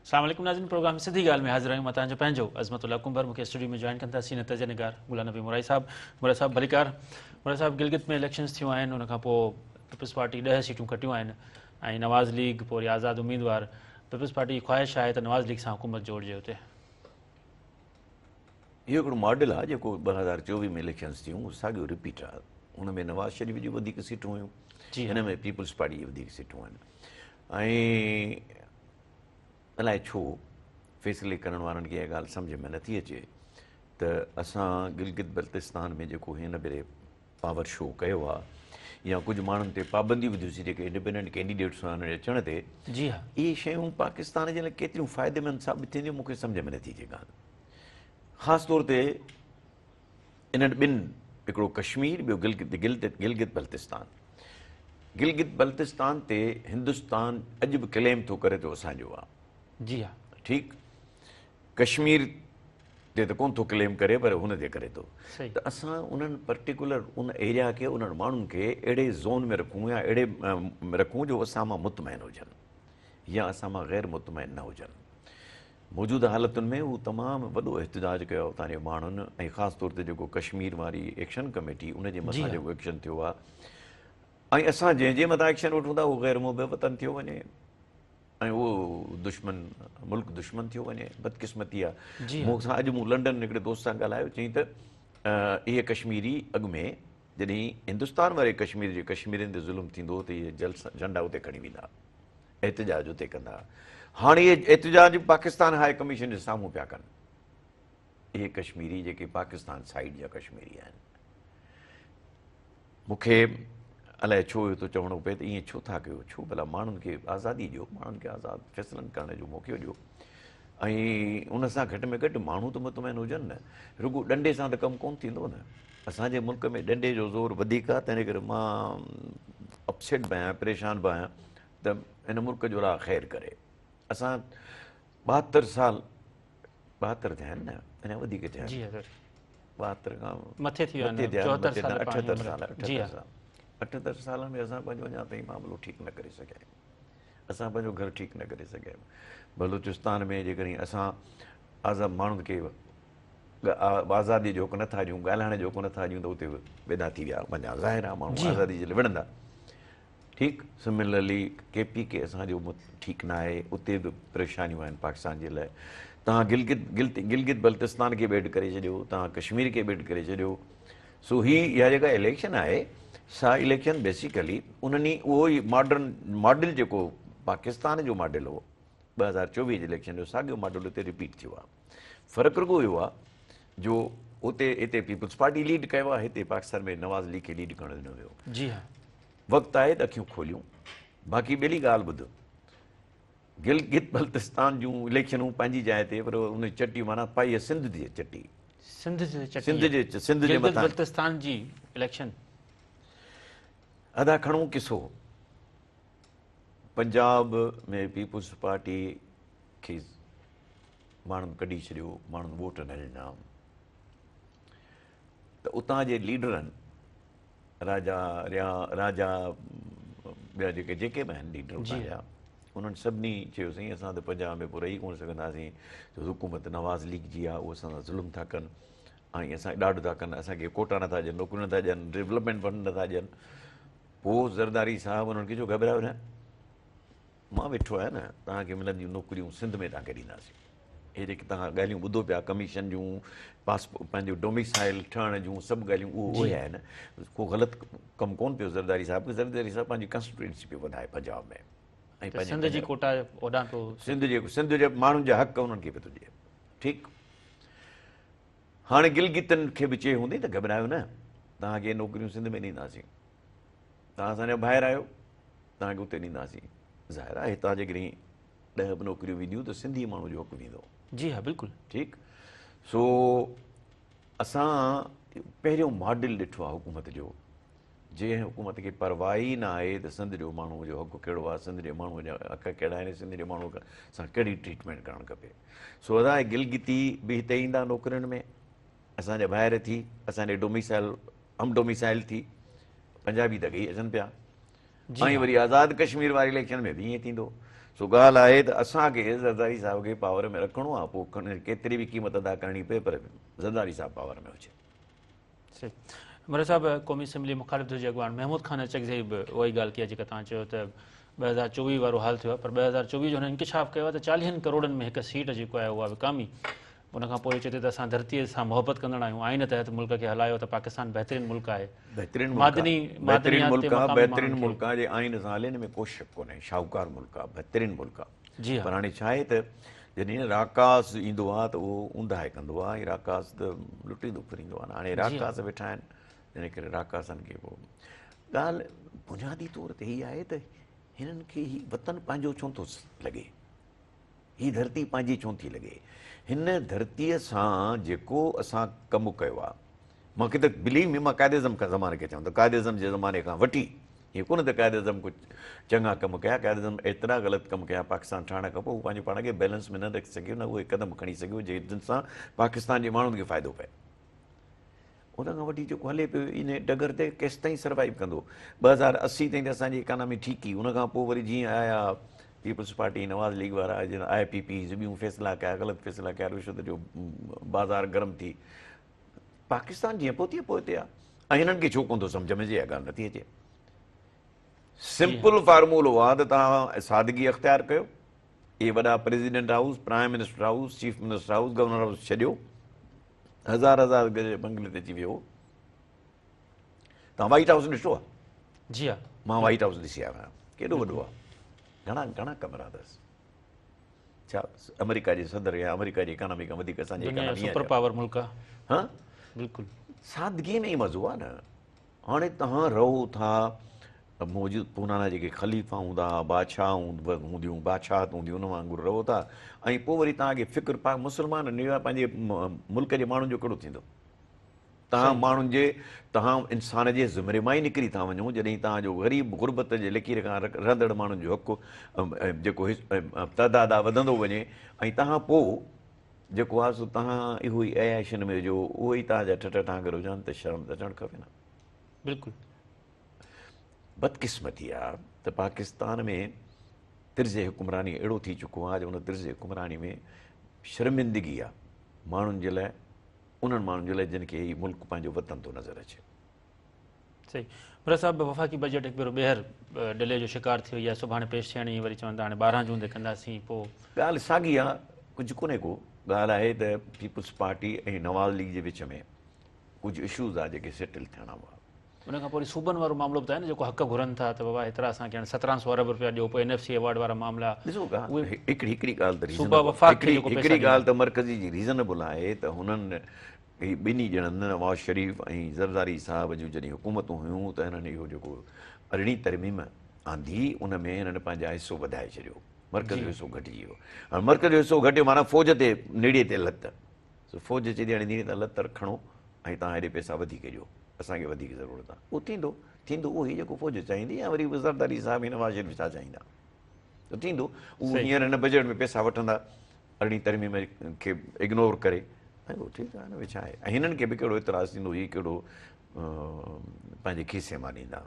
السلام عليڪم ناظرين پروگرام سڌي ڳالهه ۾ حاضر آهيون مان توهان جو پنهنجو عظمت الله ڪنڀر مون کي اسٽوڊيو ۾ جوائن ڪن ٿا سينئر تجزيه نگار غلام نبي مورائي صاحب مورائي صاحب ڀليڪار مورائي صاحب گلگت ۾ اليڪشنز ٿيون آهن ان کان پوء پيپلز پارٽي 10 سيٽون کٽيون آهن ۽ نواز ليگ پوء وري آزاد اميدوار پيپلز پارٽي جي خواهش آهي ته نواز ليگ سان حڪومت جوڙجي اتي. اهو هڪڙو ماڊل آهي جيڪو 2024 ۾ اليڪشنز ٿيون اهو ساڳيو رپيٽ آهي ان ۾ نواز شريف جون وڌيڪ سيٽون هيون هن ۾ پيپلز پارٽي جي وڌيڪ سيٽون آهن ۽ الائي ڇو فيصلي ڪرڻ وارن کي اها ڳالهه سمجهه ۾ نٿي اچي ته اسان گلگت بلتستان ۾ جيڪو هن ڀيري پاور شو ڪيو آهي يا ڪجهه ماڻهن تي پابنديون وڌيون جيڪي انڊيپينڊنٽ ڪينڊيڊيٽس آهن انهن جي اچڻ تي جي ها اهي شيون پاڪستان جي لاء ڪيتريون فائديمند ثابت ٿينديون مون کي سمجهه ۾ نٿي اچي ڳالهه خاص طور تي انهن ٻن هڪڙو ڪشمير ٻيو گلگت گلگت بلتستان گلگت بلتستان تي هندستان اڄ به ڪليم ٿو ڪري ته اسان جو آ جي ها ٺيڪ ڪشمير تي ته ڪون ٿو ڪليم ڪري پر هن تي ڪري ٿو ته اسان انهن پرٽيڪولر ان ايريا کي انهن ماڻهن کي اهڙي زون ۾ رکون يا اهڙي رکون جو اسان مان مطمئن هجن يا اسان مان غير مطمئن نه هجن موجوده حالتن ۾ هو تمام وڏو احتجاج ڪيو آهي اتان جي ماڻهن ۽ خاص طور تي جيڪو ڪشمير واري ايڪشن ڪميٽي ان جي مٿان جيڪو ايڪشن ٿيو آهي ۽ اسان جنهن جي مٿان ايڪشن وٺون ٿا اهو غير محب وطن ٿيو وڃي ۽ اهو دشمن ملڪ دشمن ٿيو وڃي بدقسمتي آهي مون سان اڄ مون لنڊن هڪڙي دوست سان ڳالهايو چيائين ته اهي ڪشميري اڳ ۾ جڏهن هندستان واري ڪشمير جي ڪشميرين تي ظلم ٿيندو هو ته اهي جلسا جهنڊا اتي کڻي ويندا احتجاج اتي ڪندا هاڻي اهي احتجاج پاڪستان هاء ڪميشن جي سامهون پيا ڪن اهي ڪشميري جيڪي پاڪستان سائيڊ جا ڪشميري آهن مون کي الائي ڇو اهو ٿو چوڻو پئي ته ائين ڇو ٿا ڪيو ڇو ڀلا ماڻهن کي آزادي ڏيو ماڻهن کي آزاد فيصلن ڪرڻ جو موقعو ڏيو ۽ ان سان گهٽ ۾ گهٽ ماڻهو ته مطمئن هجن نه رڳو ڏنڊي سان ته ڪم ڪونه ٿيندو نه اسان جي ملڪ ۾ ڏنڊي جو زور وڌيڪ آهي تنهن ڪري مان اپسيٽ به آهيان پريشان به آهيان ته هن ملڪ جو الله خير ڪري اسان 72 سال 72 ٿيا آهن نه اڃا وڌيڪ ٿيا آهن جي حضرت 72 کان مٿي ٿي ويا آهن 74 سال 78 سال 78 سال 78 سالن ۾ اسان پنهنجو اڃا تائين معاملو ٺيڪ نه ڪري سگهيا آهيون اسان پنهنجو گهر ٺيڪ نه ڪري سگهيا آهيون بلوچستان ۾ جيڪڏهن اسان آزاد ماڻهن کي آزادي جو حق نٿا ڏيون ڳالهائڻ جو حق نٿا ڏيون ته اتي ويدا ٿي ويا وڃا ظاهر آهي ماڻهو آزادي جي لاء وڙهندا ٺيڪ سملرلي ڪي پي ڪي اسان جو ٺيڪ نه آهي اتي به پريشانيون آهن پاڪستان جي لاء توهان گلگت گلگت بلتستان کي به ايڊ ڪري ڇڏيو توهان ڪشمير کي به ايڊ ڪري ڇڏيو سو هي اها جيڪا اليڪشن آهي سا اليڪشن بيسيڪلي انهن ئي اهو ئي ماڊرن ماڊل جيڪو پاڪستان جو ماڊل هو 2024 جي اليڪشن جو ساڳيو ماڊل اتي رپيٽ ٿيو آهي فرق رڳو اهو آهي جو اتي هتي پيپلز پارٽي ليڊ ڪيو آهي هتي پاڪستان ۾ نواز ليگ کي ليڊ ڪرڻ ڏنو ويو. جي ها. وقت آهي ته اکيون کوليون. باقي ٻيلي ڳالهه ٻڌ. گلگت بلتستان جون اليڪشنون پنهنجي جاء تي پر ان چٽي معنيٰ پائي سنڌ جي چٽي. سنڌ جي چٽي. سنڌ جي سنڌ جي مٿان. گلگت بلتستان جي اليڪشن. ادا کڻون قصو. پنجاب ۾ پيپلز پارٽي کي ماڻهن ڪڍي ڇڏيو، ماڻهن ووٽ نه ڏنا ته اتان جي ليڊرن راجا ريا راجا ٻيا جيڪي جيڪي به آهن ليڊر اتان جا انهن سڀني چيو سائين اسان ته پنجاب ۾ پوء رهي ڪونه سگهنداسين جو حڪومت نواز ليگ جي آهي اهي اسان سان ظلم ٿا ڪن ۽ اسان ڏاڍ ٿا ڪن اسان کي ڪوٽا نٿا ڏين نوڪريون نٿا ڏين ڊولپمينٽ فنڊ نٿا ڏين پوء زرداري صاحب انهن کي چيو گهٻرايو نه مان ويٺو آهيان نه، توهان کي ملنديون نوڪريون سنڌ ۾ توهان کي ڏينداسين. هي جيڪي توهان ڳالهيون ٻڌو پيا ڪميشن جون، پاسپورٽ پنهنجو ڊوميسائل ٺهڻ جون سڀ ڳالهيون اهو اهي آهن. ڪو غلط ڪم ڪونه پيو زرداري صاحب ڪري، زرداري صاحب پنهنجي ڪانسٽيٽوئنسي پيو وڌائي پنجاب ۾ ۽ پنهنجي سنڌ جي ڪوٽا اوڏانهن پيو سنڌ جي سنڌ جي ماڻهن جا حق انهن کي پيو ٿو ڏئي. ٺيڪ هاڻي گلگتن کي به چئي هوندي ته گهٻرايو نه توهان کي نوڪريون سنڌ ۾ ڏينداسين. توهان اسان جا ڀائر آهيو، توهان کي اتي ڏينداسين. ظاهر آهي هتان جيڪڏهن 10 به نوڪريون وينديون ته سنڌي ماڻهو جو حق ويندو. جي ها بلڪل. ٺيڪ سو اسان پهريون ماڊل ڏٺو آهي حڪومت جو جنهن حڪومت کي پرواهه ئي نه آهي ته سنڌ جو ماڻهو جو حق ڪهڙو آهي سنڌ جي ماڻهو جا حق ڪهڙا آهن سنڌ جي ماڻهو سان ڪهڙي ٽريٽمينٽ ڪرڻ کپي. سو ادا گلگتي به هتي ايندا نوڪرين ۾ اسان جا ڀائر ٿي اسان جي ڊوميسائل هم ڊوميسائل ٿي پنجابي ته ڳئي اچن پيا ۽ وري آزاد ڪشمير واري اليڪشن ۾ به ائين ٿيندو. سو ڳالهه آهي ته اسان کي زرداري صاحب کي پاور ۾ رکڻو آهي پوء ڪيتري به قيمت ادا ڪرڻي پئي پر زرداري صاحب پاور ۾ هجي. صحيح مري صاحب قومي اسيمبلي مخالف ڌر جي اڳواڻ محمود خان اچڪزئي به اها ئي ڳالهه ڪئي آهي جيڪا توهان چيو ته 2024 وارو حال ٿيو آهي پر 2024 جو هن انڪشاف ڪيو آهي ته 40 ڪروڙن ۾ هڪ سيٽ جيڪو آهي اها وڪامي ان کان پوء چئي ٿي ته اسان ڌرتيء سان محبت ڪندڙ آهيون آئين تحت ملڪ کي هلايو ته پاڪستان بهترين ملڪ آهي بهترين ملڪ آهي بهترين ملڪ آهي بهترين ملڪ آهي جي آئين سان هلي ان ۾ ڪو شڪ ڪونهي شاهوڪار ملڪ آهي بهترين ملڪ آهي جي پر هاڻي ڇا آهي ته جڏهن راڪاس ايندو آهي ته اهو اونداهي ڪندو آهي ۽ راڪاس ته لٽيندو ڦريندو آهي هاڻي راڪاس ويٺا آهن ان ڪري راڪاسن کي پوء ڳالهه بنيادي طور تي هي آهي ته هنن کي هي وطن پنهنجو ڇو ٿو لڳي هي ڌرتي پنهنجي ڇو ٿي لڳي؟ هن ڌرتيء سان جيڪو اسان ڪم ڪيو آ، مان کي ته بليو مي مان قائد اعظم کان زماني کي چوان ٿو، قائد اعظم جي زماني کان وٺي، ائين ڪونه ته قائد اعظم ڪو چڱا ڪم ڪيا، قائد اعظم ايترا غلط ڪم ڪيا پاڪستان ٺاهڻ کان پوء هو پنهنجو پاڻ کي بيلنس ۾ نه رکي سگهيو، نه اهي قدم کڻي سگهيو جن سان پاڪستان جي ماڻهن کي فائدو پئي. ان کان وٺي جيڪو هلي پيو ان ڊگر تي ڪيستائين سروائيو ڪندو 2080 تائين ته اسان جي اڪانامي ٺيڪ هئي ان کان پوء وري جيئن آيا پيپلز پارٽي نواز ليگ وارا جن آء پي پيز ٻيون فيصلا ڪيا غلط فيصلا ڪيا رشوت جو بازار گرم ٿي پاڪستان جيئن پوء تيئن پوئتي آ ۽ هنن کي ڇو ڪونه ٿو سمجھ ۾ اچي اها ڳالهه نٿي اچي سمپل فارمولو آ ته توهان سادگي اختيار ڪيو اهي وڏا president house prime minister house chief minister house governor house ڇڏيو هزار هزار گز جي بنگلي تي اچي ويو توهان وائيٽ هائوس ڏٺو آهي جي ها مان وائيٽ هائوس ڏسي آيو آهيان ڪيڏو وڏو آهي گهڻا گهڻا ڪمرا اٿس ڇا آمريڪا جي صدر يا آمريڪا جي اڪانامي کان وڌيڪ اسان جي اڪانامي سپر پاور ملڪ آهي ها بلڪل سادگي ۾ ئي مزو آهي نه هاڻي توهان رهو ٿا موجود پراڻا جيڪي خليفا هوندا ها، بادشاهه هونديون، بادشاهت هوندي ان وانگر رهو ٿا ۽ پوء وري توهان کي فڪر پاڪ مسلمانن جو يا پنهنجي ملڪ جي ماڻهن جو ڪهڙو ٿيندو؟ توهان ماڻهن جي توهان انسان جي زمري مان ئي نڪري ٿا وڃو جڏهن توهان جو غريب غربت جي لڪير کان رهندڙ ماڻهن جو حق جيڪو تعداد آهي وڌندو وڃي ۽ توهان پوء جيڪو آهي سو توهان اهو ئي عياشين ۾ هجو اهو ئي توهان جا ٺٺ ٺانگر هجن ته شرم ته اچڻ کپي نه. بلڪل. بدقسمتي آ ته پاڪستان ۾ طرز حڪمراني اهڙو ٿي چڪو آ جو ان طرز حڪمراني ۾ شرمندگي آ ماڻهن جي لاء انهن ماڻهن جي لاء جن کي هي ملڪ پنهنجو وطن ٿو نظر اچي. صحيح مراد صاحب وفاقي بجيٽ هڪ ڀيرو ٻيهر ڊلي جو شڪار ٿي وئي آهي سڀاڻي پيش ٿيڻي وري چون ٿا هاڻي 12 جون تي ڪنداسين پوء ڳالهه ساڳي آ ڪجهه ڪونهي ڪو ڳالهه آهي ته پيپلز پارٽي ۽ نواز ليگ جي وچ ۾ ڪجهه اشوز آ جيڪي سيٽل ٿيڻا هئا. ان کان پوء وري صوبن وارو معاملو به ته آهي نه جيڪو حق گهرن ٿا ته بابا هيترا اسان کي هاڻي 1700 ارب رپيا ڏيو پوء اين ايف سي ايوارڊ وارا معاملا ڏسو اهي هڪڙي هڪڙي ڳالهه ته صوبا وفاق کي جيڪو پئسا هڪڙي ڳالهه ته مرڪزي جي ريزنبل آهي ته هنن هي ٻنهي ڄڻن نواز شريف ۽ زرداري صاحب جون جڏهن حڪومتون هيون ته هنن اهو جيڪو ارڙهين ترميم آندي ان ۾ هنن پنهنجا حصو وڌائي ڇڏيو مرڪز جو حصو گهٽجي ويو هاڻي مرڪز جو حصو گهٽيو معنيٰ فوج تي نڙي تي لت سو فوج چئي ٿي هاڻي نيڻي تان لت کڻو ۽ توهان هيڏي پئسا وڌيڪ ڏيو اسان کي وڌيڪ ضرورت آهي. اهو ٿيندو، ٿيندو اهو ئي جيڪو فوج چاهيندي يا وري زرداري صاحب ۽ نواز شريف ڇا چاهيندا ته ٿيندو. اهو هينئر هن بجيٽ ۾ پئسا وٺندا ارڙهين ترميم کي اگنور ڪري ۽ اهو ٺيڪ آهي ان ۾ ڇا آهي ۽ هنن کي به ڪهڙو اعتراض ٿيندو هي ڪهڙو پنهنجي کيسي مان ڏيندا.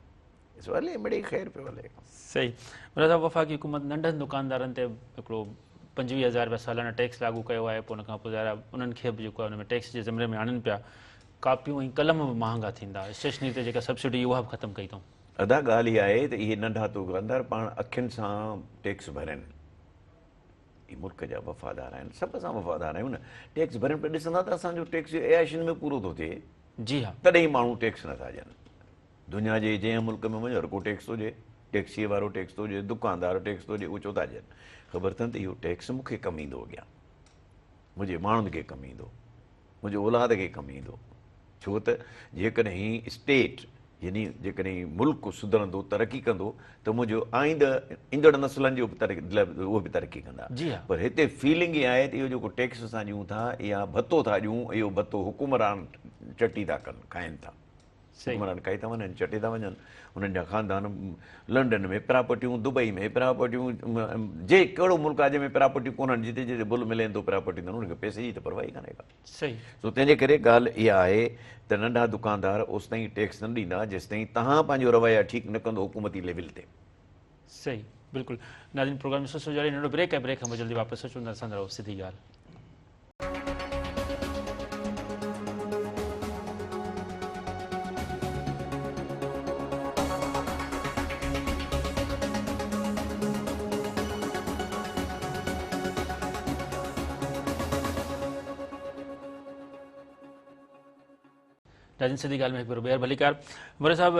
سو هلي مڙئي خير پيو هلي. صحيح مراد صاحب وفاقي حڪومت ننڍن دڪاندارن تي هڪڙو 25000 رپيا سالانه ٽيڪس لاڳو ڪيو آهي پوء ان کان پوء ظاهر آهي انهن کي به جيڪو آهي ان ۾ ٽيڪس جي زمري ۾ آڻين پيا ڪاپيون ۽ قلم به مهانگا ٿيندا اسٽيشنري تي جيڪا سبسڊي اها به ختم ڪئي اٿئون. ادا ڳالهه اها آهي ته اهي ننڍا دڪاندار پاڻ اکين سان ٽيڪس ڀرين اهي ملڪ جا وفادار آهن سڀ اسان وفادار آهيون نه ٽيڪس ڀرين پر ڏسندا ته اسان جو ٽيڪس عياشين ۾ پورو ٿو ٿئي جي ها تڏهن ماڻهو ٽيڪس نٿا ڏين. دنيا جي جنهن ملڪ ۾ وڃ هر ڪو ٽيڪس ٿو ڏئي، ٽيڪسيء وارو ٽيڪس ٿو ڏئي، دڪاندار ٽيڪس ٿو ڏئي، اهو ڇو ٿا ڏين؟ خبر اٿن ته اهو ٽيڪس مون کي ڪم ايندو اڳيان، منهنجي ماڻهن کي ڪم ايندو، منهنجي اولاد کي ڪم ايندو. ڇو ته جيڪڏهن اسٽيٽ يعني جيڪڏهن ملڪ سڌرندو، ترقي ڪندو ته منهنجو آئنده ايندڙ نسلن جو به اهي به ترقي ڪندا. پر هتي فيلنگ اها آهي ته اهو جيڪو ٽيڪس اسان ڏيون ٿا يا ڀتو ٿا ڏيون، اهو ڀتو حڪمران چٽي ٿا ڪن، کائن ٿا. حڪمران کائي ٿا وڃن، چٽي ٿا وڃن، انهن جا خاندان لنڊن ۾ پراپرٽيون، دبئي ۾ پراپرٽيون، جي ڪهڙو ملڪ آهي جنهن ۾ پراپرٽيون ڪونهن، جتي جتي بل ملين ٿو پراپرٽيون اٿن، انهن کي پئسي جي ته پرواهه ئي ڪانهي ڪا. سو تنهن جي ڪري ڳالهه اها آهي ته ننڍا دڪاندار اوستائين ٽيڪس نه ڏيندا جيستائين توهان پنهنجو رويا ٺيڪ نه ڪندو حڪومتي ليول تي. صحيح بلڪل ناظرين پروگرام جو سلسلو جاري ننڍڙو بريڪ آهي بريڪ کان پوء جلدي واپس اچون ٿا اسان سان رهو سڌي ڳالهه. ناظرين سڌي ڳالهه ۾ هڪ ڀيرو ٻيهر ڀليڪار مري صاحب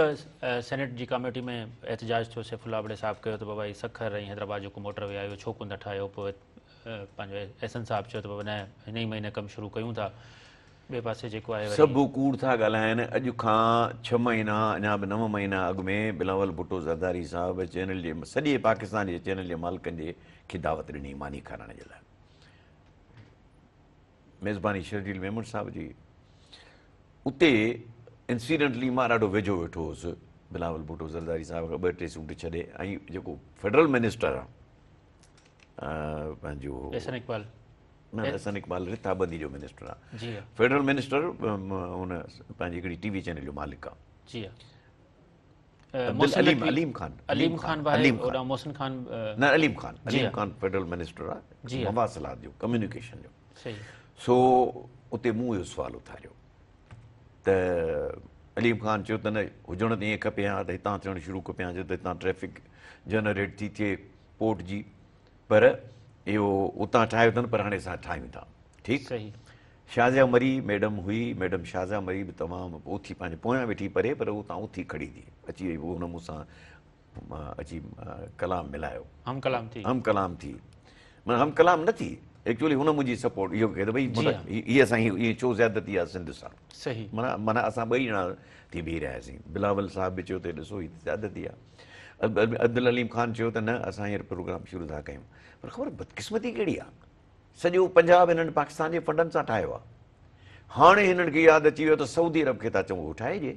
سينيٽ جي ڪاميٽي ۾ احتجاج ٿيو سيف الله ابڙي صاحب ڪيو ته بابا هي سکر ۽ حيدرآباد جيڪو موٽر وي آيو ڇو ڪونه ٿا ٺاهيو پوء پنهنجو احسن صاحب چيو ته بابا نه هن ئي مهيني ڪم شروع ڪيون ٿا ٻئي پاسي جيڪو آهي سڀ ڪوڙ ٿا ڳالهائن اڄ کان ڇهه مهينا اڃا به نو مهينا اڳ ۾ بلاول ڀٽو زرداري صاحب چينل جي سڄي پاڪستان جي چينل جي مالڪن جي کي دعوت ڏني ماني کارائڻ جي لاء ميزباني شرجيل ميمڻ صاحب جي اتي انسيڊنٽلي مان ڏاڍو ويجهو ويٺو هوس بلاول ڀٽو زرداري صاحب کان ٻه ٽي سوٽ ڇڏي ۽ جيڪو فيڊرل منسٽر آ پنهنجو احسن اقبال نه احسن اقبال رٿابندي جو منسٽر آ جي فيڊرل منسٽر ان پنهنجي هڪڙي ٽي وي چينل جو مالڪ آ جي عليم عليم خان عليم خان به آهي اوڏانهن محسن خان نه عليم خان عليم خان فيڊرل منسٽر آ مواصلات جو ڪميونيڪيشن جو صحيح سو اتي مون اهو سوال اٿاريو ته عليم خان چيو ته نه هجڻ ته ائين کپي ها ته هتان ٿيڻ شروع کپي ها ڇو ته هتان ٽريفڪ جنريٽ ٿي ٿئي پورٽ جي پر اهو اتان ٺاهيو اٿن پر هاڻي اسان ٺاهيون ٿا ٺيڪ صحيح شازيا مري ميڊم هئي ميڊم شازيا مري به تمام اٿي پنهنجي پويان ويٺي پري پر اتان اٿي کڙي ٿي اچي وئي پوء هن مون سان اچي ڪلام ملايو هم ڪلام ٿي هم ڪلام ٿي معنيٰ هم ڪلام نه ٿي ايڪچولي هن منهنجي سپورٽ اهو ڪيو ته ڀئي هي اسان هي ڇو زيادتي آهي سنڌ سان صحيح معنيٰ معنيٰ اسان ٻئي ڄڻا ٿي بيهي رهياسين بلاول صاحب به چيو ته ڏسو هي زيادتي آهي عبدالعليم خان چيو ته نه اسان هينئر پروگرام شروع ٿا ڪيون پر خبر بدقسمتي ڪهڙي آهي سڄو پنجاب هنن پاڪستان جي فنڊن سان ٺاهيو آهي هاڻي هنن کي ياد اچي ويو ته سعودي عرب کي ٿا چئون اهو ٺاهي ڏي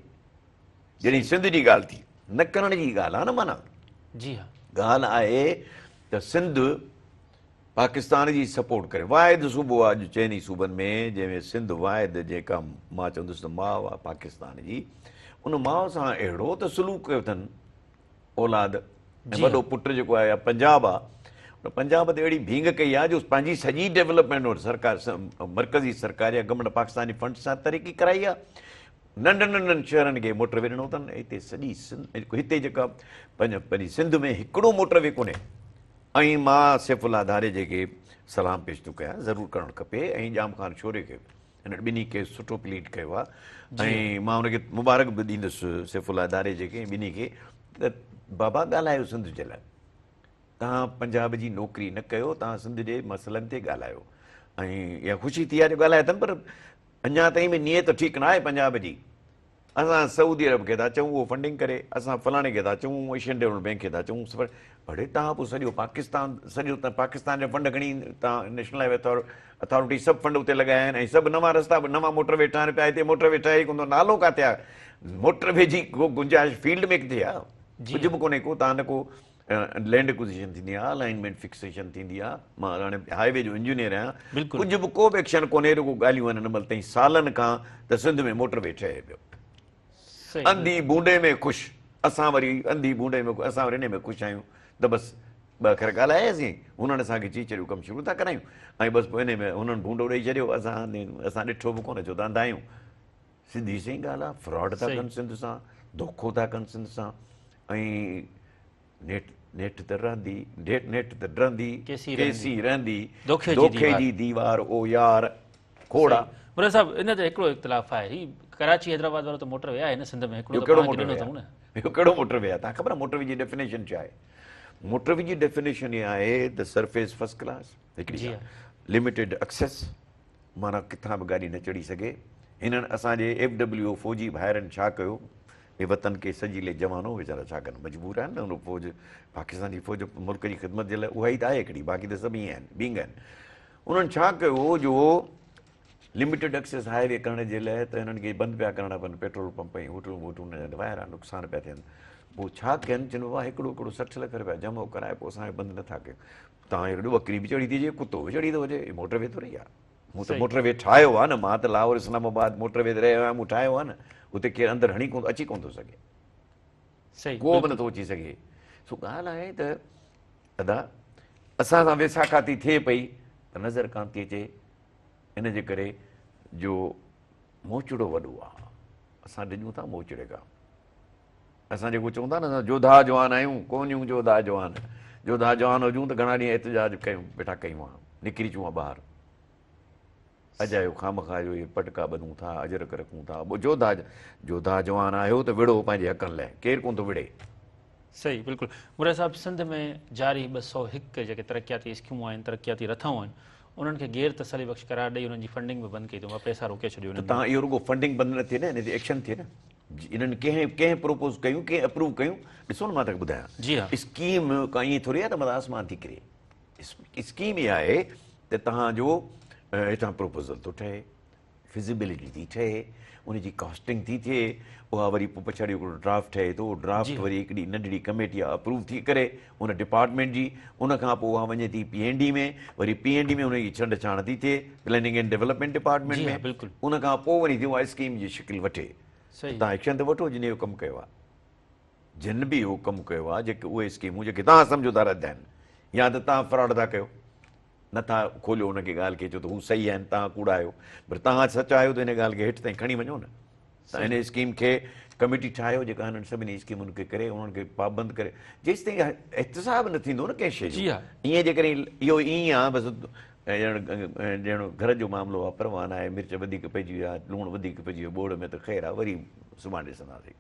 جڏهن سنڌ جي ڳالهه ٿي نه ڪرڻ جي ڳالهه آهي نه معنيٰ جي ها ڳالهه آهي ته سنڌ پاڪستان جي سپورٽ ڪري واحد صوبو آهي اڄ چئني صوبن ۾ جنهن ۾ سنڌ واحد جيڪا مان چوندس ته ماء آهي پاڪستان جي ان ماء سان اهڙو ته سلوڪ ڪيو اٿن اولاد ۽ وڏو پٽ جيڪو آهي پنجاب آهي ان پنجاب تي اهڙي ڀينگ ڪئي آهي جو پنهنجي سڄي ڊيولپمينٽ سرڪار مرڪزي سرڪار يا گورنمينٽ پاڪستان جي فنڊ سان ترقي ڪرائي آهي ننڍن ننڍن شهرن کي موٽر وي ڏنو اٿن هتي سڄي سنڌ هتي جيڪا پنهنجي سنڌ ۾ هڪڙو موٽر وي ڪونهي ۽ مان سيف الله ڌاريجي کي سلام پيش ٿو ڪيان ضرور ڪرڻ کپي ۽ ڄام خان شوري کي به هنن ٻنهي کي سٺو پليڊ ڪيو آهي ۽ مان هن کي مبارڪ به ڏيندس سيف الله ڌاريجي کي ۽ ٻنهي کي ته بابا ڳالهايو سنڌ جي لاء توهان پنجاب جي نوڪري نه ڪيو توهان سنڌ جي مسئلن تي ڳالهايو ۽ اها خوشي ٿي آهي جو ڳالهايا اٿن پر اڃا تائين به نيت ٺيڪ نه آهي پنجاب جي اسان سعودي عرب کي ٿا چئون اهو فنڊنگ ڪري، اسان فلاڻي کي ٿا چئون، ايشين ڊولپمينٽ بينڪ کي ٿا چئون، اڙي توهان پوء سڄو پاڪستان سڄو پاڪستان جا فنڊ کڻي توهان نيشنل هاء وي اٿارٽي سڀ فنڊ اتي لڳايا آهن ۽ سڀ نوان رستا به نوان موٽر وي ٺاهن پيا هتي موٽر وي ٺاهي ڪونه ٿو نالو ڪاٿي آهي موٽر وي جي ڪو گنجائش فيلڊ ۾ ڪٿي آهي ڪجهه به ڪونهي ڪو توهان نه ڪو لينڊ ايڪوزيشن ٿيندي آهي الائنمينٽ فڪسيشن ٿيندي آهي مان هاڻي هاء وي جو انجنيئر آهيان ڪجهه به ڪو به ايڪشن ڪونهي رڳو ڳالهيون آهن هن مهل تائين سالن کان ته سنڌ ۾ موٽر وي ٺهي پيو انڌي ڀونڊي ۾ خوش اسان وري انڌي ڀونڊي ۾ اسان وري ان ۾ خوش آهيون ته بس ٻه اکر ڳالهاياسين هنن اسان کي چئي ڇڏيو ڪم شروع ٿا ڪرايون ۽ بس پوء ان ۾ هنن ڀونڊو ڏئي ڇڏيو اسان اسان ڏٺو به ڪونه ڇو ته انڌا آهيون سڌي سئي ڳالهه آهي فراڊ ٿا ڪن سنڌ سان دوکو ٿا ڪن سنڌ سان ۽ نيٺ نيٺ ته رهندي نيٺ نيٺ ته ڊهندي ڪيسي رهندي دوکي جي ديوار او يار کوڙا. مراد صاحب ان تي هڪڙو اختلاف آهي هي ڪراچي حيدرآباد وارو ته موٽر وي آهي نه سنڌ ۾ هڪڙو ته پاڻ کي ڏنو اٿئون نه. اهو ڪهڙو موٽر وي آهي توهان خبر آهي موٽر وي جي ڊيفينيشن ڇا آهي موٽر وي جي ڊيفينيشن اها آهي ته سرفيس فرسٽ ڪلاس هڪڙي ڳالهه لميٽيڊ اڪسيس معنيٰ ڪٿان به گاڏي نه چڙهي سگهي. هنن اسان جي ايف ڊبليو او فوجي ڀائرن ڇا ڪيو؟ اي وطن ڪي سجيلي جوانو ويچارا ڇا ڪن مجبور آهن نه ان فوج پاڪستان جي فوج ملڪ جي خدمت جي لاء اها ئي ته آهي هڪڙي باقي ته سڀ ائين آهن بينگ آهن انهن ڇا ڪيو جو لميٽيڊ ايڪسيس هاء وي ڪرڻ جي لاء ته هنن کي بند پيا ڪرڻا پون پيٽرول پمپ ۽ هوٽلون ووٽلون انهن جا ظاهر آهي نقصان پيا ٿين پوء ڇا ڪين چون بابا هڪڙو هڪڙو 60 لک رپيا جمع ڪرائي پوء اسان بند نٿا ڪيون تان هيڏو ٻڪري به چڙهي ٿي اچي ڪتو به چڙهي ٿو اچي هي موٽر وي ٿوري آهي مون ته موٽر وي ٺاهيو آهي نه مان ته لاهور اسلام آباد موٽر وي تي رهيو آهيان مون ٺاهيو آهي نه اتي ڪير اندر هڻي ڪونه اچي ڪونه ٿو سگهي صحيح ڪو به نٿو اچي سگهي سو ڳالهه آهي ته ادا اسان سان ويساکاتي ٿئي پئي پر نظر ڪانه ٿي اچي ان جي ڪري جو موچڙو وڏو آ. اسان ڊڄون ٿا موچڙي کان. اسان جيڪو چئون ٿا نه اسان جوڌا جوان آهيون، ڪونهيون جوڌا جوان. جوڌا جوان هجون ته گهڻا ڏينهن احتجاج ڪيون ويٺا ڪيون ها، نڪري اچون ها ٻاهر. اجايو خامخواه جو اهي پٽڪا ٻڌون ٿا، اجرڪ رکون ٿا. جوڌا جوڌا جوان آهيو ته وڙهو پنهنجي حقن لاء، ڪير ڪونه ٿو وڙهي. صحيح بلڪل مراد صاحب سنڌ ۾ جاري 201 جيڪي ترقياتي اسڪيمون آهن ترقياتي رٿائون آهن انهن کي غير تسلي بخش قرار ڏئي انهن جي فنڊنگ به بند ڪئي اٿئون پئسا روڪي ڇڏيو انهن ته تان اهو رڳو فنڊنگ بند نه ٿئي نه ان تي ايڪشن ٿئي نه انهن ڪنهن ڪنهن پروپوز ڪيون ڪنهن اپروو ڪيون ڏسو نه مان توکي ٻڌايان جي ها اسڪيم ڪا ائين ٿوري آهي ته مطلب آسمان ٿي ڪري اسڪيم اها آهي ته توهان جو هتان پروپوزل ٿو ٺهي فزيبلٽي ٿي ٺهي، ان جي ڪاسٽنگ ٿي ٿئي، اها وري پوء پڇاڙي هڪڙو ڊرافٽ ٺهي ٿو، اهو ڊرافٽ وري هڪڙي ننڍڙي ڪميٽي اها اپروو ٿي ڪري ان ڊپارٽمينٽ جي، ان کان پوء اها وڃي ٿي پي اين ڊي ۾، وري پي اين ڊي ۾ ان جي ڇنڊ ڇاڻ ٿي ٿئي، پلاننگ اينڊ ڊولپمينٽ ڊپارٽمينٽ ۾، ان کان پوء وري ٿي اها اسڪيم جي شڪل وٺي. ته توهان ايڪشن ته وٺو جن اهو ڪم ڪيو آهي. جن به اهو ڪم ڪيو آهي، جيڪي اهي اسڪيمون جيڪي توهان سمجهو ٿا رد آهن يا ته توهان فراڊ ٿا ڪيو. نه ٿا کوليو ان کي ڳالهه کي چئو ته هو صحيح آهن توهان ڪوڙا آهيو پر توهان سچ آهيو ته هن ڳالهه کي هيٺ تائين کڻي وڃو نه ته هن اسڪيم کي ڪميٽي ٺاهيو جيڪا هنن سڀني اسڪيمن کي ڪري انهن کي پابند ڪري جيستائين احتساب نه ٿيندو نه ڪنهن شيء جو ائين جيڪڏهن اهو ائين آهي بس ڄڻ ڄڻ گهر جو معاملو آهي پرواهه نه آهي مرچ وڌيڪ پئجي ويا لوڻ وڌيڪ پئجي ويو ٻوڙ ۾ ته خير آهي وري سڀاڻي ڏسنداسين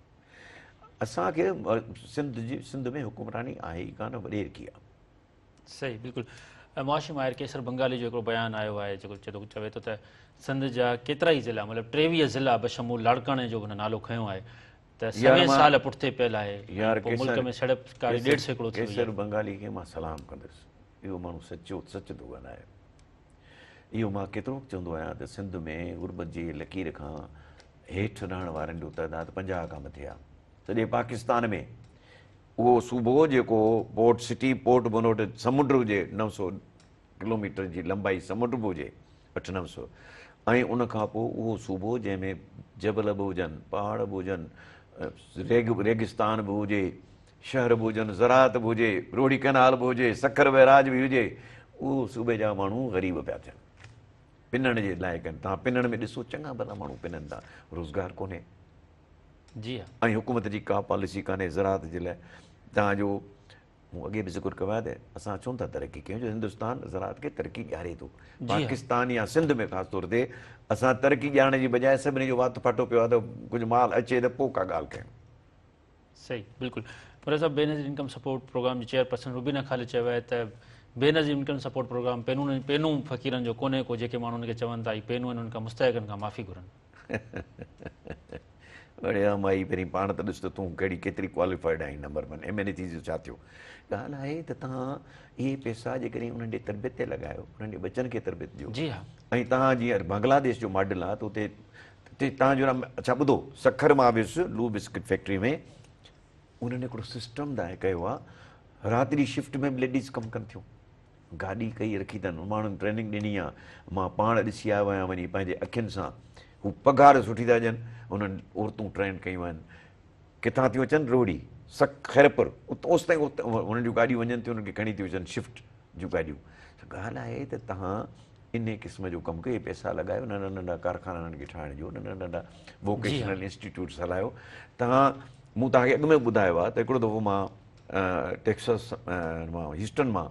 اسان کي سنڌ جي سنڌ ۾ حڪمراني آهي ئي ڪانه وڏيرڪي آهي. صحيح بلڪل معاشي ماهر قيصر بنگالي جو هڪڙو بيان آيو آهي جيڪو چئي ٿو چوي ٿو ته سنڌ جا ڪيترا ئي ضلعا مطلب 23 ضلعا بشمول لاڙڪاڻي جو به هن نالو کنيو آهي ته سوين سال پٺتي پيل آهي يار پوء ملڪ ۾ سيڙپڪاري 1.5% ٿي وئي قيصر بنگالي کي مان سلام ڪندس اهو ماڻهو سچو سچ ٿو ڳالهائي اهو مان ڪيترو وقت چوندو آهيان ته سنڌ ۾ غربت جي لڪير کان هيٺ رهڻ وارن جو تعداد 50 کان مٿي آهي سڄي پاڪستان ۾ اهو صوبو جيڪو پورٽ سٽي پورٽ بنوٽ سمنڊ هجي 900 ڪلوميٽر جي لمبائي سمنڊ به هجي اٺ نو سو ۽ ان کان پوء اهو صوبو جنهن ۾ جبل به هجن پهاڙ به هجن ريگ ريگستان به هجي شهر به هجن زراعت به هجي روهڙي ڪئنال به هجي سکر بئراج به هجي اهو صوبي جا ماڻهو غريب پيا ٿين پنڻ جي لائق آهن توهان پنڻ ۾ ڏسو چڱا ڀلا ماڻهو پنن ٿا روزگار ڪونهي جي ها. ۽ حڪومت جي ڪا پاليسي ڪانهي زراعت جي لاء توهان جو مون اڳي به ذڪر ڪيو آهي ته اسان ڇو نٿا ترقي ڪيون جو هندستان زراعت کي ترقي ڏياري ٿو پاڪستان يا سنڌ ۾ خاص طور تي اسان ترقي ڏيارڻ جي بجاء سڀني جو وات ڦاٽو پيو آهي ته ڪجهه مال اچي ته پوء ڪا ڳالهه ڪيون. صحيح بلڪل مراد صاحب بينظير انڪم سپورٽ پروگرام جي چيئرپرسن روبينا خالد چيو آهي ته بينظير انڪم سپورٽ پروگرام پينون پينون فقيرن جو ڪونهي ڪو جيڪي ماڻهو ان کي چون ٿا هي پينون آهن انهن کان مستحقن کان معافي گهرن. اڙي ها مائي پهرين پاڻ ته ڏس ته تون ڪهڙي ڪيتري ڪواليفائيڊ آهين نمبر ون ايم اين اي ٿي جو ڇا ٿيو ڳالهه آهي ته توهان اهي پئسا جيڪڏهن انهن جي تربيت تي لڳايو انهن جي ٻچن کي تربيت ڏيو جي ها ۽ توهان جيئن بنگلاديش جو ماڊل آهي ته اتي توهان جو اڇا ٻڌو سکر مان ويس لو بسڪٽ فيڪٽري ۾ انهن هڪڙو سسٽم دائر ڪيو آهي رات جي شفٽ ۾ به ليڊيز ڪم ڪن ٿيون گاڏي ڪئي رکي اٿن، ماڻهن ٽريننگ ڏني آ، مان پاڻ ڏسي آيو آهيان وڃي پنهنجي اکين سان، هو پگهار سٺي ٿا ڏين، انهن عورتون ٽرينڊ ڪيون آهن، ڪٿان ٿيون اچن روهڙي، سک، خيرپور، اوستائين انهن جون گاڏيون وڃن ٿيون انهن کي کڻي ٿيون اچن شفٽ جون گاڏيون، ڳالهه آهي ته توهان انهي قسم جو ڪم ڪيو، پئسا لڳايو، ننڍا ننڍا ڪارخانا انهن کي ٺاهڻ ڏيو، ننڍا ننڍا ووڪيشنل انسٽيٽيوٽس هلايو، توهان مون توهان کي اڳ ۾ ٻڌايو آهي ته هڪڙو دفعو مان ٽيڪساس مان هيوسٽن مان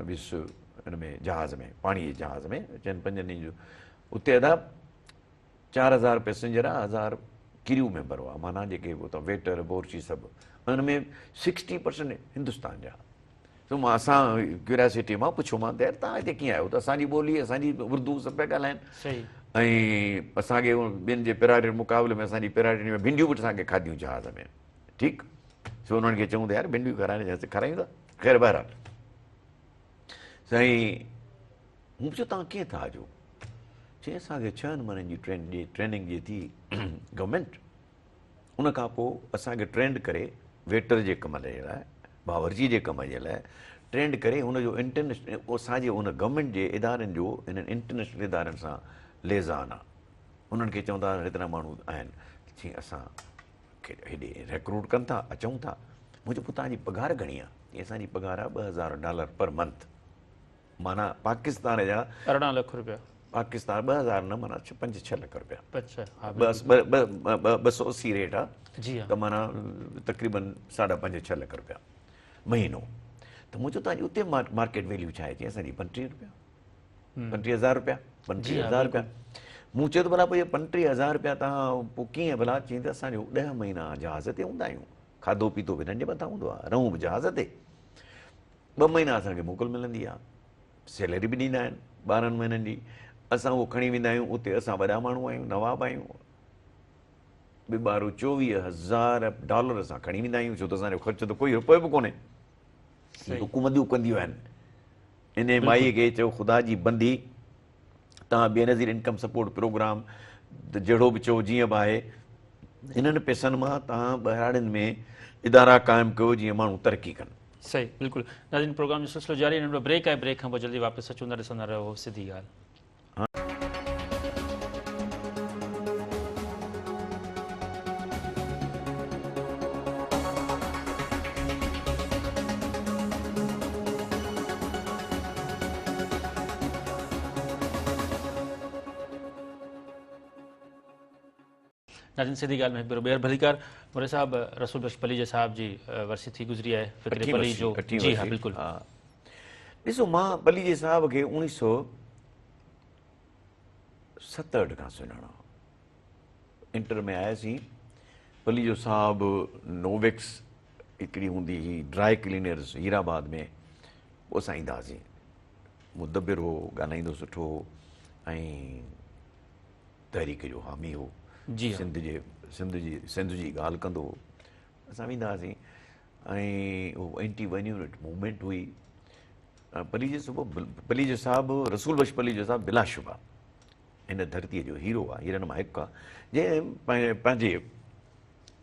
ويس ان ۾ جهاز ۾ پاڻي جي جهاز ۾ چئن پنجن ڏينهن جو اتي ادا 4000 پئسينجر آ 1000 ڪريو ميمبر هئا معنيٰ جيڪي اتان ويٽر بورچي سڀ ان ۾ 60% هندستان جا سو مان اسان ڪيورياسٽي مان پڇيو مان ته يار تان هتي ڪيئن آيو ته اسان جي ٻولي اسان جي اردو سڀ پيا ڳالهائن ۽ اسان کي ٻين جي پراٽي مقابلي ۾ اسان جي پراٽي ۾ ڀينڊيون به اسان کي کاڌيون جهاز ۾ ٺيڪ سو انهن کي چئون ته يار ڀينڊيون کارائڻ جا کارايون ٿا خير بهرحال سائين مون پڇيو توهان ڪيئن ٿا اچو چي اسان کي ڇهن مهينن جي ٽرين ڏي ٽريننگ ڏئي ٿي گورنمينٽ ان کان پوء اسان کي ٽرينڊ ڪري ويٽر جي ڪم جي لاء باورچي جي ڪم جي لاء ٽرينڊ ڪري هن جو انٽرنيشنل اسان جي ان گورنمينٽ جي ادارن جو انهن انٽرنيشنل ادارن سان ليزان آ انهن کي چوندا هيترا ماڻهو آهن چي اسان کي هيڏي ريڪروٽ ڪن ٿا اچون ٿا مون چيو پوء توهان جي پگهار گهڻي آهي؟ چيائين اسان جي پگهار آهي 2000 ڊالر پر منٿ. معنيٰ پاڪستان جا 18 لک روپيا. پاڪستان 2000 نه معنيٰ 5 6 لک روپيا. 5 6 ها بلڪل. 280 ريٽ آ. جي ها. ته معنيٰ تقريبن ساڍا پنج ڇهه لک روپيا مهينو. ته مون چيو توهان جي اتي مارڪيٽ ويليو ڇا آهي؟ چيائين اسان جي 35 روپيا. 35000 روپيا. 35000 روپيا. مون چيو ته ڀلا پوء اهي 35000 روپيا توهان پوء ڪيئن ڀلا؟ چيائين ته اسان جو 10 مهينا جهاز تي هوندا آهيون. کاڌو پيتو به هنن جي مٿان هوندو آهي. رهون به جهاز تي. 2 مهينا اسان کي موڪل ملندي آهي. سيلري به ڏيندا آهن 12 مهينن جي. اسان اهو کڻي ويندا آهيون اتي اسان وڏا ماڻهو آهيون، نواب آهيون. ٻه ٻارو 24000 ڊالر اسان کڻي ويندا آهيون ڇو ته اسان جو خرچ ته ڪوئي رپيو به ڪونهي. حڪومتون ڪنديون آهن. انهي مائي کي چئو خدا جي بندي توهان بينظير انڪم سپورٽ پروگرام جهڙو به چئو جيئن به آهي انهن پئسن مان توهان ٻهراڙين ۾ ادارا قائم ڪيو جيئن ماڻهو ترقي ڪن. صحيح بلڪل ناظرين پروگرام جو سلسلو جاري ننڍڙو بريڪ آهي بريڪ کان پوء جلدي واپس اچون ٿا ڏسندا رهو سڌي ڳالهه. ناظرين سڌي ڳالهه ۾ هڪ ڀيرو ٻيهر ڀليڪار موري صاحب رسول بخش پليجي صاحب جي ورسي ٿي گذري آهي فڪر پليجو جي ها بلڪل ڏسو مان پليجي صاحب کي 1967 کان سڃاڻان انٽر ۾ آياسين پليجو صاحب نوويڪس هڪڙي هوندي هئي ڊرائي ڪلينرز هيرآباد ۾ پوء اسان ايندا هئاسين مدبر هو ڳالهائيندو سٺو هو ۽ تحريڪ جو حامي هو جي سنڌ جي سنڌ جي سنڌ جي ڳالهه ڪندو هو اسان ويندا هئاسين ۽ اهو اينٽي ون يونٽ موومينٽ هئي پليجي صبح پليجو صاحب رسول بخش پليجو صاحب بلاشبه هن ڌرتيء جو هيرو آهي هيرن مان هڪ آهي جنهن پنهنجي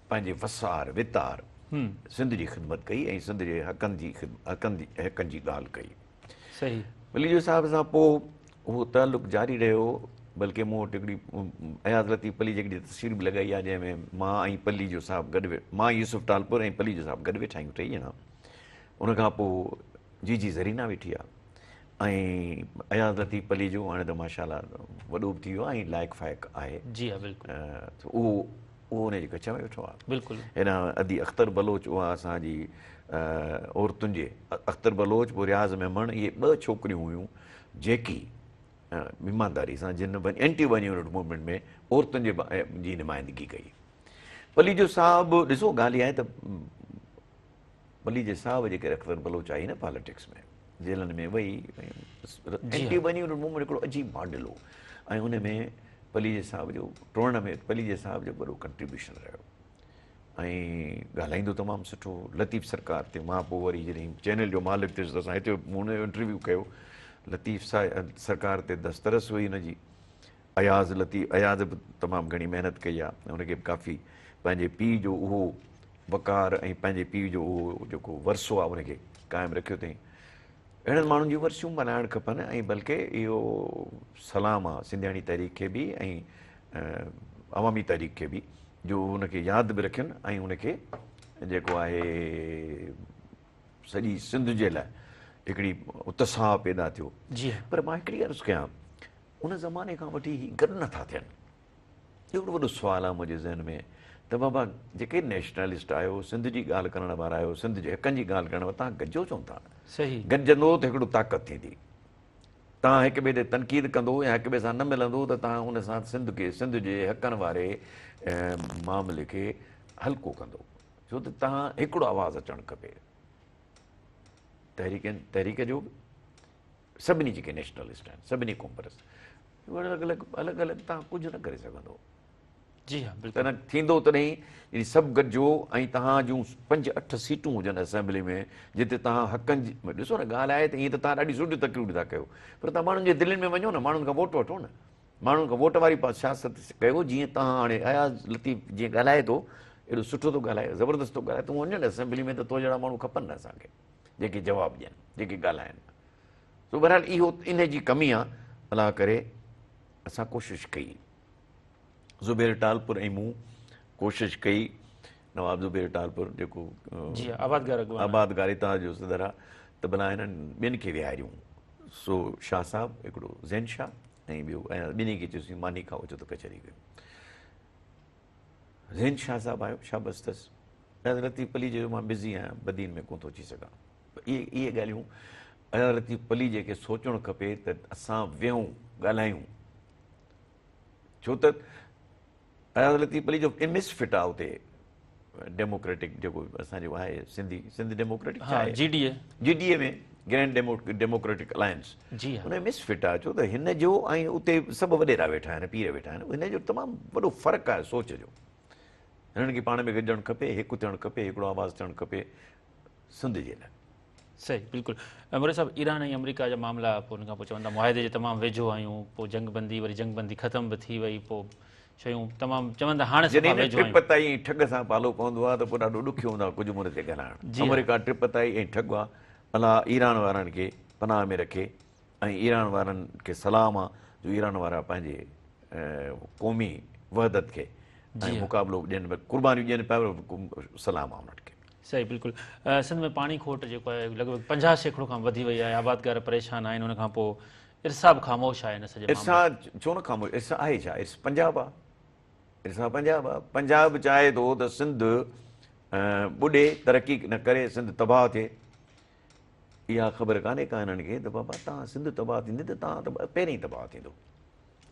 پنهنجي وسار وتار سنڌ جي خدمت ڪئي ۽ سنڌ جي حقن جي حقن جي حقن جي ڳالهه ڪئي صحيح پليجو صاحب سان پوء اهو تعلق جاري رهيو بلڪه مون وٽ هڪڙي اياز لطيف پليجي هڪڙي تصوير به لڳائي آهي جنهن ۾ مان ۽ پليجو صاحب گڏ مان يوسف ٽالپر ۽ پليجو صاحب گڏ ويٺا آهيون ٽئي ڄڻا ان کان پوء جي جي زرينا ويٺي آهي ۽ اياز لطيف پليجو هاڻي ته ماشاء الله وڏو به ٿي ويو آهي ۽ لائق فائق آهي جي ها بلڪل اهو اهو ان جي ڪڇ ۾ ويٺو آهي بلڪل هيڏانهن ادي اختر بلوچ اها اسان جي عورتن جي اختر بلوچ پوء رياض ميمڻ اهي ٻه ڇوڪريون هيون جيڪي ايمانداري سان جن اينٽي ون يونٽ موومينٽ ۾ عورتن جي جي نمائندگي ڪئي پليجو صاحب ڏسو ڳالهه اها آهي ته پليجي صاحب جي ڪري اختر بلوچ آئي نه پاليٽڪس ۾ جيلن ۾ وئي اينٽي ون يونٽ موومينٽ هڪڙو عجيب ماڊل هو ۽ ان ۾ پليجي صاحب جو ٽوڙڻ ۾ پليجي صاحب جو وڏو ڪنٽريبيوشن رهيو ۽ ڳالهائيندو تمام سٺو لطيف سرڪار تي مان پوء وري جڏهن چينل جو مالڪ ٿيس ته اسان هتي مون هن جو انٽرويو ڪيو لطيف سرڪار تي دسترس هئي هن جي اياز لطيف اياز به تمام گهڻي محنت ڪئي آهي هن کي به ڪافي پنهنجي پيء جو اهو وقار ۽ پنهنجي پيء جو اهو جيڪو ورثو آهي ان کي قائم رکيو اٿئي اهڙن ماڻهن جون ورسيون ملهائڻ کپن ۽ بلڪه اهو سلام آهي سنڌياڻي تحريڪ کي به ۽ عوامي تحريڪ کي به جو ان کي ياد به رکن ۽ ان کي جيڪو آهي سڄي سنڌ جي لاء هڪڙي اتساهه پيدا ٿيو جي پر مان هڪڙي عرض ڪيان ان زماني کان وٺي هي گڏ نٿا ٿين اهو هڪڙو وڏو سوال آهي منهنجي ذهن ۾ ته بابا جيڪي نيشنلسٽ آهيو سنڌ جي ڳالهه ڪرڻ وارا آهيو سنڌ جي حقن جي ڳالهه ڪرڻ وارا توهان گڏجو ڇو نٿا صحيح گڏجندو ته هڪڙو طاقت ٿيندي توهان هڪ ٻئي تي تنقيد ڪندو يا هڪ ٻئي سان نه ملندو ته توهان ان سان سنڌ کي سنڌ جي حقن واري معاملي کي هلڪو ڪندو ڇو ته توهان هڪڙو آواز اچڻ کپي تحريڪ تحريڪ جو به سڀني جيڪي نيشنلسٽ آهن سڀني قوم پرست الڳ الڳ الڳ الڳ توهان ڪجهه نه ڪري سگهندو جي ها بلڪل تڏهن ٿيندو تڏهن جڏهن سڀ گڏجو ۽ توهان جون پنج اٺ سيٽون هجن اسيمبلي ۾ جتي توهان حقن جي ڏسو نه ڳالهه آهي ته ائين ته توهان ڏاڍي سٺيون تقريرون ٿا ڪيو پر توهان ماڻهن جي دلين ۾ وڃو نه ماڻهن کان ووٽ وٺو نه ماڻهن کان ووٽ واري سياست ڪيو جيئن توهان هاڻي اياز لطيف جيئن ڳالهائي ٿو ايڏو سٺو ٿو ڳالهائي زبردست ٿو ڳالهائي تون وڃ نه اسيمبلي ۾ ته تو جهڙا ماڻهو کپن نه اسان کي جيڪي جواب ڏين جيڪي ڳالهائن سو بهرحال اهو ان جي ڪمي آ الله ڪري اسان ڪوشش ڪئي زبير ٽالپر ۽ مون ڪوشش ڪئي نواب زبير ٽالپر جيڪو جي آبادگار اڳواڻ آبادگار اتحاد جو صدر آ ته ڀلا هنن ٻن کي ويهاريون سو شاهه صاحب هڪڙو زين شاهه ۽ ٻيو ۽ ٻنهي کي چيوسين ماني کائو اچو ته ڪچهري ڪيون. زين شاهه صاحب آيو شابس اٿس. اياز لطيف پليجي جو مان بزي آهيان بدين ۾ ڪونه ٿو اچي سگهان. اهي اهي ڳالهيون اياز لطيف پليجي کي سوچڻ کپي ته اسان ويهون ڳالهايون ڇو ته اياز لطيف پليجو مس فٽ آ اتي ڊيموڪريٽڪ جيڪو اسان جو آهي سنڌي سنڌ ڊيموڪريٽڪ ڇا آهي G D A G D A ۾ grand democratic alliance جي ها ان مس فٽ آ ڇو ته هن جو ۽ اتي سڀ وڏيرا ويٺا آهن پير ويٺا آهن هن جو تمام وڏو فرق آهي سوچ جو هنن کي پاڻ ۾ گڏجڻ کپي هڪ ٿيڻ کپي هڪڙو آواز ٿيڻ کپي سنڌ جي لاء. صحيح بلڪل مري صاحب ايران ۽ آمريڪا جا معاملا پوء ان کان پوء چون ٿا معاهدي جي تمام ويجهو آهيون پوء جنگ بندي وري جنگ بندي ختم به ٿي وئي پوء شيون تمام چون ٿا هاڻي صفا ويجهو آهيون. جڏهن ٽپتائي ۽ ٺڳ سان پالو پوندو آهي ته پوء ڏاڍو ڏکيو هوندو آهي ڪجهه منهن تي ڳالهائڻ. آمريڪا ٽپتائي ۽ ٺڳ آهي الله ايران وارن کي پناهه ۾ رکي ۽ ايران وارن کي سلام آ جو ايران وارا پنهنجي قومي وحدت کي ۽ مقابلو ڏين قربانيون ڏين پيا سلام آ انهن کي. صحيح بلڪل سنڌ ۾ پاڻي کوٽ جيڪو آهي لڳ ڀڳ 50% کان وڌي وئي آهي آبادگار پريشان آهن ان کان پوء ارسا به خاموش آهي ان سڄي معاملي ارسا ڇو نه خاموش ارسا آهي ڇا ارسا پنجاب آ ارسا پنجاب آ پنجاب چاهي ٿو ته سنڌ ٻڏي ترقي نه ڪري سنڌ تباهه ٿئي اها خبر ڪانهي ڪا هنن کي ته بابا توهان سنڌ تباهه ٿيندي ته توهان ته پهرين تباهه ٿيندو.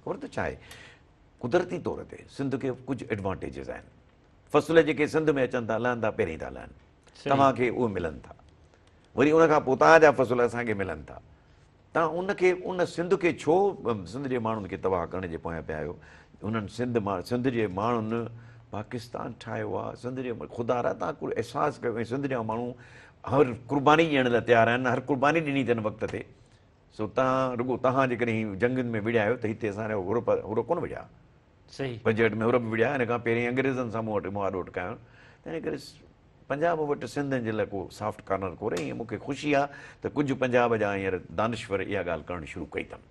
خبر ته ڇا آهي قدرتي طور تي سنڌ کي ڪجهه ايڊوانٽيجز آهن. فصل جيڪي سنڌ ۾ اچن ٿا لهن ٿا پهرين ٿا لهن توهان کي اهي ملن ٿا وري ان کان پوء توهان جا فصل اسان کي ملن ٿا. توهان ان کي ان سنڌ کي ڇو سنڌ جي ماڻهن کي تباهه ڪرڻ جي پويان پيا آهيو؟ انهن سنڌ مان سنڌ جي ماڻهن پاڪستان ٺاهيو آهي سنڌ جي خدا را توهان ڪو احساس ڪيو ۽ سنڌ جا ماڻهو هر قرباني ڏيڻ لاء تيار آهن هر قرباني ڏني اٿن وقت تي سو توهان رڳو توهان جيڪڏهن جنگين ۾ وڙهيا آهيو ته هتي اسان جا حر حر ڪونه وڙهيا صحيح. 65 ۾ حر به وڙهيا ان کان پهرين انگريزن سان مون وٽ مهاڏو اٽڪايو تنهن ڪري پنجاب وٽ سنڌين جي لاء ڪو سافٽ ڪارنر ڪونهي ۽ مون کي خوشي آهي ته ڪجهه پنجاب جا هينئر دانشور اها ڳالهه ڪرڻ شروع ڪئي اٿن.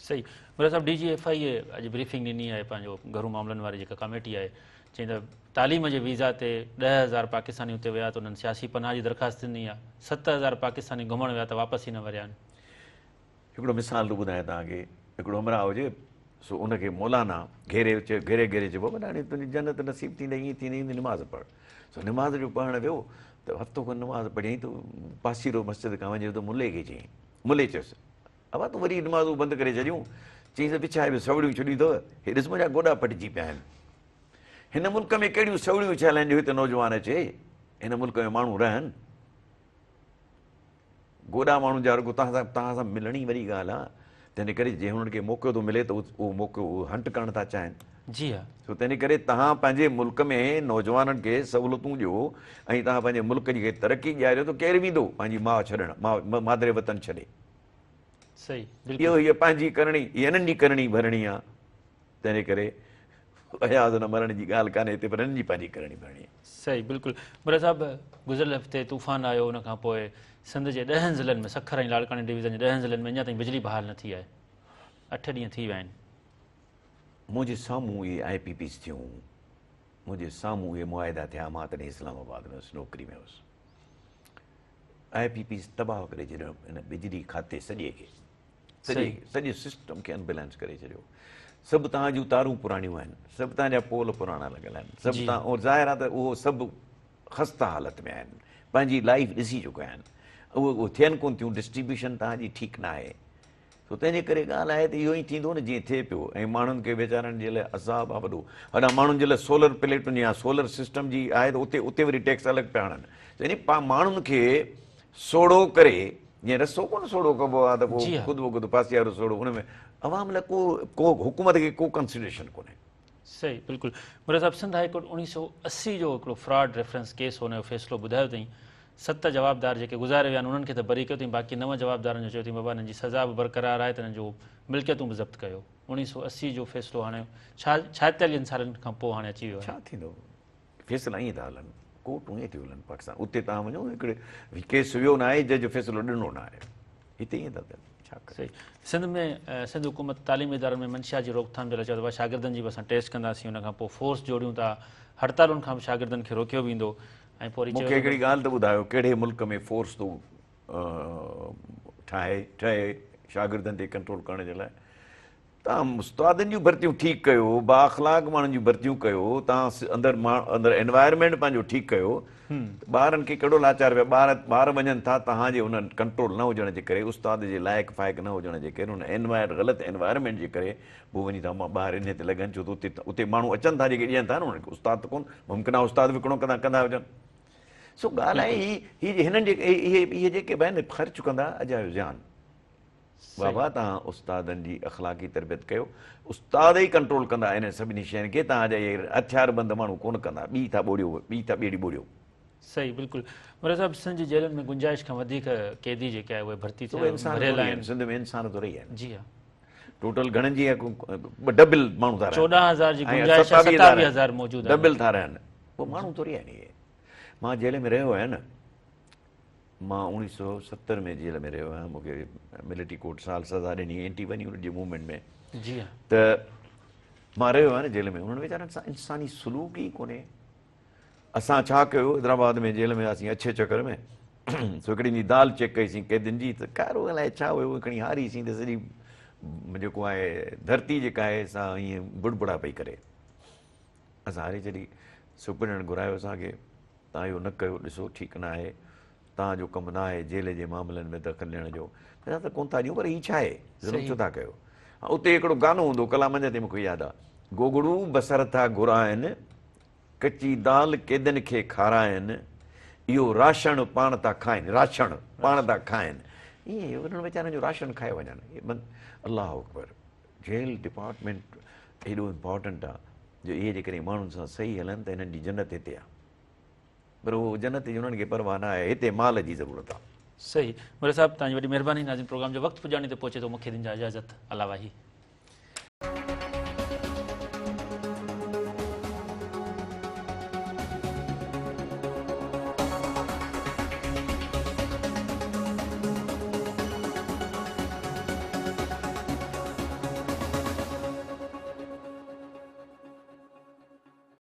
صحيح مراد صاحب D G F I A اڄ بريفنگ ڏني آهي پنهنجو گهرو معاملن واري جيڪا ڪاميٽي آهي چئين ته تعليم جي ويزا تي 10,000 پاڪستاني اتي ويا ته انهن سياسي پناهه جي درخواست ڏني آهي 7,000 پاڪستاني گهمڻ ويا ته واپس ئي نه وريا آهن. هڪڙو مثال ٿو ٻڌايان توهان کي، هڪڙو همراهه هجي، سو ان کي مولانا گهيري چيو، گهيري گهيري چيو، بابا هاڻي تنهنجي جنت نصيب ٿيندي، ائين ٿيندي، ائين ٿيندي، نماز پڙهه. سو نماز جو پڙهڻ ويو ته هفتو کن نماز پڙهيائين ته پاسيرو مسجد کان وڃي ته ملي کي چيائين، ملي چيس، ابا تون وري نمازون بند ڪري ڇڏيون؟ چيائينس ته وڇائي به سوڙيون ڇڏيون اٿو، هي ڏس منهنجا گوڏا پٽجي پيا آهن. هن ملڪ ۾ ڪهڙيون سوڙيون وڇايل آهن جو هتي نوجوان اچي، هن ملڪ ۾ ماڻهو رهن. گوڏا ماڻهن جا رڳو توهان سان توهان سان ملڻ ئي وڏي ڳالهه آهي تنهن ڪري جي هنن کي موقعو ٿو ملي ته اهو موقعو اهو هنٽ ڪرڻ ٿا چاهين. جي ها. سو تنهن ڪري توهان پنهنجي ملڪ ۾ نوجوانن کي سهولتون ڏيو ۽ توهان پنهنجي ملڪ جي کي ترقي ڏياريو ته ڪير ويندو پنهنجي ماء ڇڏڻ ماء مادر وطن ڇڏي. صحيح بلڪل. اهو هيء پنهنجي ڪرڻي هيء هنن جي ڪرڻي ڀرڻي آ تنهن ڪري اياز نه مرڻ جي ڳالهه ڪانهي هتي پر هنن جي پنهنجي ڪرڻي ڀرڻي آ. صحيح بلڪل مراد صاحب گذريل هفتي طوفان آيو ان کان پوء سنڌ جي ڏهن ضلعن ۾ سکر ۽ لاڙڪاڻي ڊويزن جي ڏهن ضلعن ۾ اڃا تائين بجلي بحال نه ٿي آهي اٺ ڏينهن ٿي ويا آهن. منهنجي سامهون اهي آء پي پيز ٿيون منهنجي سامهون اهي معاهدا ٿيا مان تڏهن اسلام آباد ۾ هوس نوڪري ۾ هوس آء پي پيز تباهه ڪري ڇڏيو ان بجلي کاتي سڄي کي سڄي سڄي سسٽم کي انبيلنس ڪري ڇڏيو سڀ توهان جون تارون پراڻيون آهن سڀ توهان جا پول پراڻا لڳل آهن سڀ توهان اور ظاهر آهي ته اهو سڀ خسته حالت ۾ آهن پنهنجي لائف ڏسي چڪا آهن اهي اهي ٿين ڪون ٿيون ڊسٽريبيوشن توهان جي ٺيڪ نه آهي سو تنهن جي ڪري ڳالهه آهي ته اهو ئي ٿيندو نه جيئن ٿئي پيو ۽ ماڻهن کي ويچارن جي لاء عذاب آهي وڏو هوڏانهن ماڻهن جي لاء سولر پليٽن يا سولر سسٽم جي آهي ته اتي اتي وري ٽيڪس الڳ پيا هڻن يعني ماڻهن کي سوڙهو ڪري جيئن رسو ڪونه سوڙهو ڪبو آهي ته پوء خود بخود ڦاسي وارو سوڙهو ان ۾ عوام لاء ڪو ڪو حڪومت کي ڪو ڪنسيڊريشن ڪونهي. صحيح بلڪل مراد صاحب سنڌ هائي ڪورٽ 1980 جو هڪڙو فراڊ ريفرنس ڪيس هو ان جو فيصلو ٻڌايو اٿئين ست جوابدار جيڪي گذاري ويا آهن انهن کي ته بري ڪيو اٿئين باقي نو جوابدارن جو چيو اٿئين بابا انهن جي سزا به برقرار آهي ته انهن جون ملڪيتون به ضبط ڪيو 1980 جو فيصلو هاڻي ڇا ڇائيتاليهن سالن کان پوء هاڻي اچي ويو آهي. ڇا ٿيندو فيصلا ائين ٿا هلن، ڪورٽون ائين ٿيون هلن پاڪستان اتي توهان وڃو هڪڙي ڪيس ويو نه آهي جج فيصلو ڏنو نه آهي. هتي ائين ٿا ٿين، ڇا ڪجي. صحيح. سنڌ ۾ سنڌ حڪومت تعليمي ادارن ۾ منشيات جي روڪٿام جي لاء چيو ته شاگردن جي به اسان ٽيسٽ ڪنداسين، ان کان پوء فورس جوڙيون ٿا، هڙتالن کان به شاگردن کي روڪيو ويندو ۽ پوء وري مون چيو کي ته هڪڙي ڳالهه ته ٻڌايو ڪهڙي ملڪ ۾ فورس ٿو ٺاهي ٺهي شاگردن تي ڪنٽرول ڪرڻ جي لاء؟ توهان استادن جون ڀرتيون ٺيڪ ڪيو، بااخلاق ماڻهن جون ڀرتيون ڪيو، توهان اندر اندر انوائرمينٽ پنهنجو ٺيڪ ڪيو ته ٻارن کي ڪهڙو لاچار پيا ٻار ٻار وڃن ٿا توهان جي ان ڪنٽرول نه هجڻ جي ڪري استاد جي لائق فائق نه هجڻ جي ڪري ان انوائر غلط انوائرمينٽ جي ڪري پوء وڃي ٿا ٻار انهي تي لڳن ڇو ته اتي اتي ماڻهو اچن ٿا جيڪي ڏين ٿا نه انهن کي استاد ته ڪونه ممڪن آهي استاد وڪڻو ڪندا ڪندا هجن سو ڳالهه آهي هي هي هنن جي اهي اهي جيڪي به آهن خرچ ڪندا اجايو زيان. بابا توهان استادن جي اخلاقي تربيت ڪيو استاد ئي ڪنٽرول ڪندا انهن سڀني شين کي توهان جا اهي هٿيار بند ماڻهو ڪونه ڪندا ٻي ٿا ٻوڙيو ٻي ٿا ٻيڙي ٻوڙيو. صحيح بلڪل مراد صاحب سنڌ جي جيلن ۾ گنجائش کان وڌيڪ قيدي جيڪي آهي اهي ڀرتي ٿيا ڀريل آهن سنڌ ۾ انسان ٿوري آهن جي ها ٽوٽل گهڻن جي ڊبل ماڻهو ٿا رهن 14000 جي گنجائش 27000 موجود آهن ڊبل ٿا رهن پوء ماڻهو ٿوري آهن اهي مان جيل ۾ رهيو آهيان نه مان اوڻيهه سو 70 ۾ جيل ۾ رهيو آهيان مون کي ملٽري ڪورٽ سال سزا ڏني اينٽي ون يونٽ جي موومينٽ ۾ جي ها ته مان رهيو آهيان نه جيل ۾ انهن ويچارن سان انساني سلوڪ ئي ڪونهي اسان ڇا ڪيو حيدرآباد ۾ جيل ۾ هئاسين اڇي چڪر ۾ سو هڪڙي ڏينهن دال چيڪ ڪئيسين قيدين جي ته ڪارو الائي ڇا هيو کڻي هاريسين ته سڄي جيڪو آهي ڌرتي جيڪا آهي سا ائين بڙبڙا پئي ڪري اسان هاري ڇڏي سپرنٽينڊنٽ گهرايو اسان کي توهان اهو نه ڪيو، ڏسو ٺيڪ نه آهي، توهان جو ڪم نه آهي جيل جي معاملن ۾ دخل ڏيڻ جو. اسان ته ڪونه ٿا ڏيون پر هي ڇا آهي، ظلم ڇو ٿا ڪيو. ها اتي هڪڙو گانو هوندو هو، ڪلام اڃا تائين مون کي ياد آهي. گوگڙو بصر ٿا گهرائن، ڪچي دال قيدين کي کارائن، اهو راشڻ پاڻ ٿا کائن، راشڻ پاڻ ٿا کائن. ائين انهن ويچارن جو راشن کائي وڃن. الله اڪبر جيل ڊپارٽمينٽ ايڏو امپارٽنٽ آهي. جو اهي جيڪڏهن ماڻهن سان صحيح هلن ته هنن جي جنت هتي آ پر اهو جنت جي انهن کي پرواهه نه آهي هتي مال جي ضرورت آ. صحيح مري صاحب توهان جي وڏي مهرباني ناظرين پروگرام جو وقت پڄاڻي تي پهچي ٿو مونکي ڏيندا اجازت الله واهي.